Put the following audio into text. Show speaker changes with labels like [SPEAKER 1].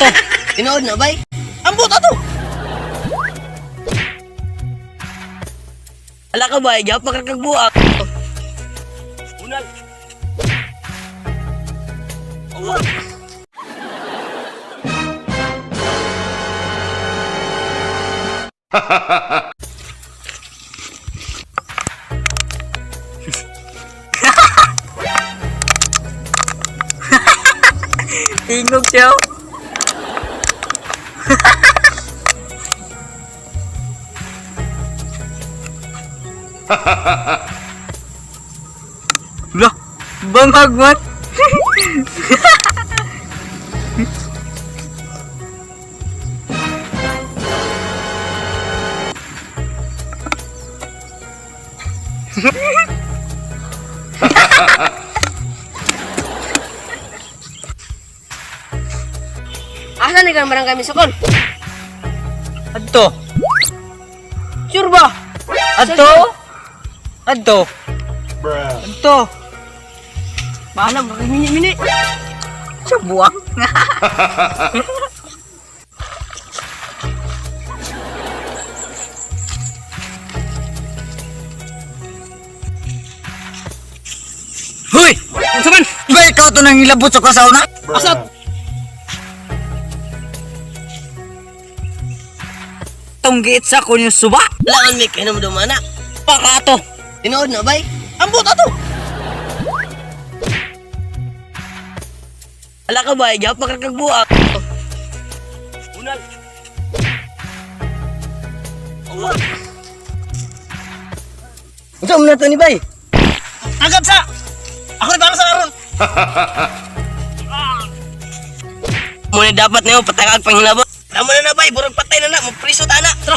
[SPEAKER 1] Ato.
[SPEAKER 2] Tinuod na bay.
[SPEAKER 1] Ambot ato.
[SPEAKER 2] Ala ka bay, gapak ra kag buak. Unal. Allah.
[SPEAKER 1] Tingog siya. Lah, bangag man.
[SPEAKER 2] Asa ni kang barangay misukol?
[SPEAKER 1] Adto.
[SPEAKER 2] Sure ba?
[SPEAKER 1] Adto. Adto. Adto.
[SPEAKER 2] Bahala mo mini mini.
[SPEAKER 1] Sa buwak. Hoy! Unsa man? Ba ikaw to nang hilabot sa kasaw na?
[SPEAKER 2] Asa?
[SPEAKER 1] Tong giit sa ko yung suba.
[SPEAKER 2] Langan mi kay namo dumana.
[SPEAKER 1] Paka ato.
[SPEAKER 2] Tinuod na bay.
[SPEAKER 1] Ambot ato.
[SPEAKER 2] Ala ka bay, gapak ra kag buak. Unal. Allah. Unsa man na to ni bay?
[SPEAKER 1] Agad sa. Ako ni para sa karon.
[SPEAKER 2] Muna dapat nimo patagag panghilabot. Tama na na bay, burag patay na na, mapriso ta na. Tara.